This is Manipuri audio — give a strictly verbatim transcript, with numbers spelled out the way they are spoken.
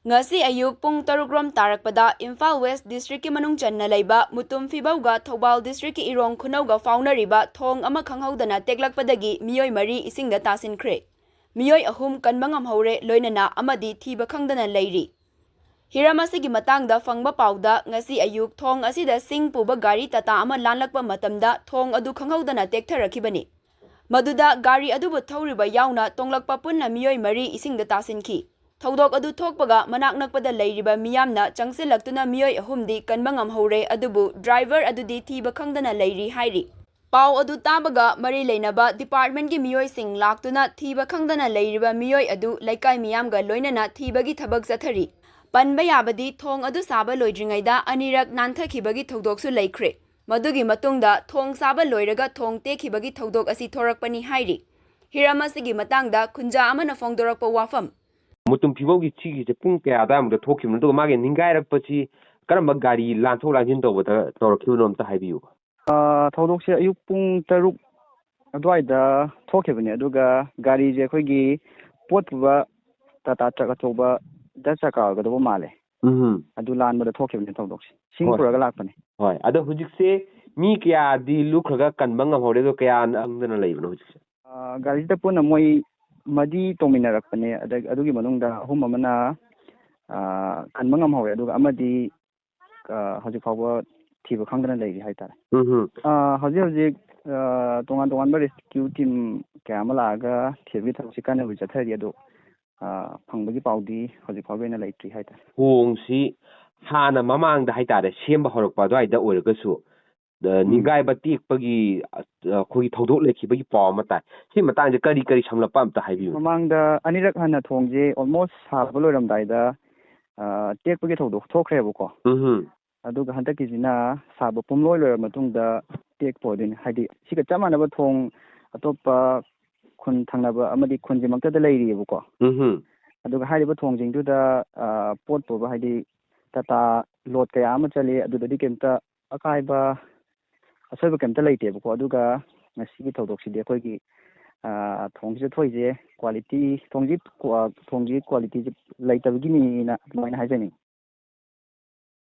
ꯉꯁꯤ ꯑꯌꯨꯛ ꯄꯨꯡ ꯇꯔꯨꯛ ꯔꯣꯝ ꯇꯥꯔꯛꯄꯗ ꯏꯝꯐꯥꯜ ꯋꯦꯁ ꯗꯤꯁꯇ꯭ꯔꯤꯛꯀꯤ ꯃꯅꯨꯡ ꯆꯟꯅ ꯂꯩꯕ ꯃꯨꯇꯨꯝ ꯐꯤꯕꯧꯒ ꯊꯧꯕꯥꯜ ꯗꯤꯁꯇ꯭ꯔꯤꯛꯀꯤ ꯏꯔꯣꯡ ꯈꯨꯅꯧꯒ ꯐꯥꯎꯅꯔꯤꯕ ꯊꯣꯡ ꯑꯃ ꯈꯪꯍꯧꯗꯅ ꯇꯦꯛꯂꯛꯄꯗꯒꯤ ꯃꯤꯑꯣꯏ ꯃꯔꯤ ꯏꯁꯤꯡꯗ ꯇꯥꯁꯤꯟꯈ꯭ꯔꯦ꯫ ꯃꯤꯑꯣꯏ ꯑꯍꯨꯝ ꯀꯟꯕ ꯉꯝꯍꯧꯔꯦ, ꯂꯣꯏꯅꯅ ꯑꯃꯗꯤ ꯊꯤꯕ ꯈꯪꯗꯅ ꯂꯩꯔꯤ꯫ ꯍꯤꯔꯝ ꯑꯁꯤꯒꯤ ꯃꯇꯥꯡꯗ ꯐꯪꯕ ꯄꯥꯎꯗ, ꯉꯁꯤ ꯑꯌꯨꯛ ꯊꯣꯡ ꯑꯁꯤꯗ ꯁꯤꯡ ꯄꯨꯕ ꯒꯥꯔꯤ ꯇꯥꯇꯥ ꯑꯃ ꯂꯥꯟꯂꯛꯄ ꯃꯇꯝꯗ ꯊꯣꯡ ꯑꯗꯨ ꯈꯪꯍꯧꯗꯅ ꯇꯦꯛꯊꯔꯛꯈꯤꯕꯅꯤ꯫ ꯃꯗꯨꯗ ꯒꯥꯔꯤ ꯑꯗꯨꯕꯨ ꯊꯧꯔꯤꯕ ꯌꯥꯎꯅ ꯇꯣꯡꯂꯛꯄ ꯄꯨꯟꯅ ꯃꯤꯑꯣꯏ ꯃꯔꯤ ꯏꯁꯤꯡꯗ ꯇꯥꯁꯤꯟꯈꯤ꯫ ꯊꯧꯗꯣꯛ ꯑꯗꯨ ꯊꯣꯛꯄꯒ ꯃꯅꯥꯛ ꯅꯛꯄꯗ ꯂꯩꯔꯤꯕ ꯃꯤꯌꯥꯝꯅ ꯆꯪꯁꯤꯜꯂꯛꯇꯨꯅ ꯃꯤꯑꯣꯏ ꯑꯍꯨꯝꯗꯤ ꯀꯟꯕ ꯉꯝꯍꯧꯔꯦ, ꯑꯗꯨꯕꯨ ꯗ꯭ꯔꯥꯏꯚꯔ ꯑꯗꯨꯗꯤ ꯊꯤꯕ ꯈꯪꯗꯅ ꯂꯩꯔꯤ ꯍꯥꯏꯔꯤ꯫ ꯄꯥꯎ ꯑꯗꯨ ꯇꯥꯕꯒ ꯃꯔꯤ ꯂꯩꯅꯕ ꯗꯤꯄꯥꯔꯠꯃꯦꯟꯒꯤ ꯃꯤꯑꯣꯏꯁꯤꯡ ꯂꯥꯛꯇꯨꯅ ꯊꯤꯕ ꯈꯪꯗꯅ ꯂꯩꯔꯤꯕ ꯃꯤꯑꯣꯏ ꯑꯗꯨ ꯂꯩꯀꯥꯏ ꯃꯤꯌꯥꯝꯒ ꯂꯣꯏꯅꯅ ꯊꯤꯕꯒꯤ ꯊꯕꯛ ꯆꯠꯊꯔꯤ꯫ ꯄꯟꯕ ꯌꯥꯕꯗꯤ, ꯊꯣꯡ ꯑꯗꯨ ꯁꯥꯕ ꯂꯣꯏꯗ꯭ꯔꯤꯉꯩꯗ ꯑꯅꯤꯔꯛ ꯅꯥꯟꯊꯈꯤꯕꯒꯤ ꯊꯧꯗꯣꯛꯁꯨ ꯂꯩꯈ꯭ꯔꯦ꯫ ꯃꯗꯨꯒꯤ ꯃꯇꯨꯡꯗ ꯊꯣꯡ ꯁꯥꯕ ꯂꯣꯏꯔꯒ ꯊꯣꯡ ꯇꯦꯛꯈꯤꯕꯒꯤ ꯊꯧꯗꯣꯛ ꯑꯁꯤ ꯊꯣꯔꯛꯄꯅꯤ ꯍꯥꯏꯔꯤ꯫ ꯍꯤꯔꯝ ꯑꯁꯤꯒꯤ ꯃꯇꯥꯡꯗ ꯈꯨꯟꯖꯥ ꯑꯃꯅ ꯐꯣꯡꯗꯣꯔꯛꯄ ꯋꯥꯐꯝ꯫ ꯃꯨꯇꯨꯝ ꯐꯤꯕꯧꯒꯤ ꯁꯤꯒꯤꯁꯦ ꯄꯨꯡ ꯀꯌꯥ ꯑꯗꯥꯏꯃꯨꯛꯇ ꯊꯣꯛꯈꯤꯕꯅꯣ, ꯑꯗꯨꯒ ꯃꯥꯒꯤ ꯅꯤꯡꯒꯥꯏꯔꯛꯄꯁꯤ ꯀꯔꯝꯕ ꯒꯥꯔꯤ ꯂꯥꯟꯊꯣꯛ ꯂꯥꯟꯁꯤꯟ ꯇꯧꯕꯗ ꯇꯧꯔꯛꯈꯤꯕꯅꯣ ꯑꯝꯇ ꯍꯥꯏꯕꯤꯌꯨ꯫ ꯑꯥ, ꯊꯧꯗꯣꯛꯁꯦ ꯑꯌꯨꯛ ꯄꯨꯡ ꯇꯔꯨꯛ ꯑꯗꯨꯋꯥꯏꯗ ꯊꯣꯛꯈꯤꯕꯅꯦ, ꯑꯗꯨꯒ ꯒꯥꯔꯤꯁꯦ ꯑꯩꯈꯣꯏꯒꯤ ꯄꯣꯠ ꯄꯨꯕ ꯇꯥꯇꯥ ꯇ꯭ꯔꯛ ꯑꯆꯧꯕꯗ ꯆꯀꯥ ꯑꯣꯏꯒꯗꯧꯕ ꯃꯥꯜꯂꯦ꯫ ꯎꯝ꯫ ꯑꯗꯨ ꯂꯥꯟꯕꯗ ꯊꯣꯛꯈꯤꯕꯅꯦ ꯊꯧꯗꯣꯛꯁꯦ꯫ ꯁꯤꯡ ꯍꯣꯏ꯫ ꯄꯨꯔꯒ ꯂꯥꯛꯄꯅꯦ꯫ ꯍꯣꯏ꯫ ꯑꯗꯣ ꯍꯧꯖꯤꯛꯁꯦ ꯃꯤ ꯀꯌꯥꯗꯤ ꯂꯨꯞꯈ꯭ꯔꯒ ꯀꯟꯕ ꯉꯝꯍꯧꯔꯦ, ꯑꯗꯣ ꯀꯌꯥ ꯅꯪꯗꯅ ꯂꯩꯕꯅꯣ ꯍꯧꯖꯤꯛꯁꯦ? ꯑꯥ, ꯒꯥꯔꯤꯁꯤꯗ ꯄꯨꯟꯅ ꯃꯣꯏ ꯃꯔꯤ ꯇꯣꯡꯃꯤꯟꯅꯔꯛꯄꯅꯦ꯫ ꯑꯗ-, ꯑꯗꯨꯒꯤ ꯃꯅꯨꯡꯗ ꯑꯍꯨꯝ ꯑꯃꯅ, ꯑꯥ, ꯀꯟꯕ ꯉꯝꯍꯧꯔꯦ, ꯑꯗꯨꯒ ꯑꯃꯗꯤ, ꯑꯥ, ꯍꯧꯖꯤꯛ ꯐꯥꯎꯕ ꯊꯤꯕ ꯈꯪꯗꯅ ꯂꯩꯔꯤ ꯍꯥꯏꯇꯥꯔꯦ꯫ ꯎꯝ ꯍꯝ꯫ ꯑꯥ, ꯍꯧꯖꯤꯛ ꯍꯧꯖꯤꯛ, ꯑꯥ, ꯇꯣꯉꯥꯟ ꯇꯣꯉꯥꯟꯕ rescue team ꯀꯌꯥ ꯑꯃ ꯂꯥꯛꯑꯒ ꯊꯤꯕꯒꯤ ꯊꯕꯛꯁꯤ ꯀꯟꯅꯕꯨꯗꯤ ꯆꯠꯊꯔꯤ, ꯑꯗꯣ, ꯑꯥ, ꯐꯪꯕꯒꯤ ꯄꯥꯎꯗꯤ ꯍꯧꯖꯤꯛ ꯐꯥꯎꯒꯤ ꯑꯣꯏꯅ ꯂꯩꯇ꯭ꯔꯤ ꯍꯥꯏꯇꯥꯔꯦ꯫ ꯊꯣꯡꯁꯤ ꯍꯥꯟꯅ ꯃꯃꯥꯡꯗ ꯍꯥꯏꯇꯥꯔꯦ, ꯁꯦꯝꯕ ꯍꯧꯔꯛꯄ ꯑꯗꯨꯋꯥꯏꯗ ꯑꯣꯏꯔꯒꯁꯨ, ꯑ, ꯎꯝ꯫ ꯅꯤꯡꯒꯥꯏꯕ ꯇꯦꯛꯄꯒꯤ, ꯑ, ꯑꯩꯈꯣꯏꯒꯤ ꯊꯧꯗꯣꯛ ꯂꯩꯈꯤꯕꯒꯤ ꯄꯥꯎ ꯑꯃ ꯇꯥꯏ꯫ ꯁꯤ ꯃꯇꯥꯡꯁꯦ ꯀꯔꯤ ꯀꯔꯤ ꯁꯝꯂꯞꯄ ꯑꯝꯇ ꯍꯥꯏꯕꯤꯌꯨ꯫ ꯃꯃꯥꯡꯗ ꯑꯅꯤꯔꯛ ꯍꯥꯟꯅ ꯊꯣꯡꯁꯦ almost ꯁꯥꯕ ꯂꯣꯏꯔꯝꯗꯥꯏꯗ, ꯑ, ꯇꯦꯛꯄꯒꯤ ꯊꯧꯗꯣꯛ ꯊꯣꯛꯈ꯭ꯔꯦꯕꯀꯣ꯫ ꯎꯝꯍꯨꯝ꯫ ꯑꯗꯨꯒ ꯍꯟꯗꯛꯀꯤꯁꯤꯅ ꯁꯥꯕ ꯄꯨꯝꯂꯣꯏ ꯂꯣꯏꯔ ꯃꯇꯨꯡꯗ ꯇꯦꯛꯄ ꯑꯣꯏꯗꯣꯏꯅꯦ꯫ ꯍꯥꯏꯗꯤ ꯁꯤꯒ ꯆꯞ ꯃꯥꯟꯅꯕ ꯊꯣꯡ ꯑꯇꯣꯞꯄ ꯈꯨꯟ ꯊꯪꯅꯕ ꯑꯃꯗꯤ ꯈꯨꯟꯁꯤꯃꯛꯇꯗ ꯂꯩꯔꯤꯑꯕꯀꯣ꯫ ꯎꯝꯍꯨꯝ꯫ ꯑꯗꯨꯒ ꯍꯥꯏꯔꯤꯕ ꯊꯣꯡꯁꯤꯡꯗꯨꯗ, ꯑ, ꯄꯣꯠ ꯄꯨꯕ, ꯍꯥꯏꯗꯤ ꯇꯥꯇꯥ load ꯀꯌꯥ ꯑꯃ ꯆꯠꯂꯤ, ꯑꯗꯨꯗꯗꯤ ꯀꯩꯝꯇ ꯑꯀꯥꯏꯕ, ꯑꯁꯣꯏꯕ ꯀꯩꯝꯇ ꯂꯩꯇꯦꯕꯀꯣ꯫ ꯑꯗꯨꯒ ꯉꯁꯤꯒꯤ ꯊꯧꯗꯣꯛꯁꯤꯗꯤ ꯑꯩꯈꯣꯏꯒꯤ, ꯊꯣꯡꯁꯤꯗ ꯊꯣꯛꯏꯁꯦ ꯀ꯭ꯋꯥꯂꯤꯇꯤ, ꯊꯣꯡꯁꯤ, ꯊꯣꯡꯁꯤ ꯀ꯭ꯋꯥꯂꯤꯇꯤꯁꯦ ꯂꯩꯇꯕꯒꯤꯅꯤꯅ ꯑꯗꯨꯃꯥꯏꯅ ꯍꯥꯏꯖꯅꯤꯡꯉꯤ꯫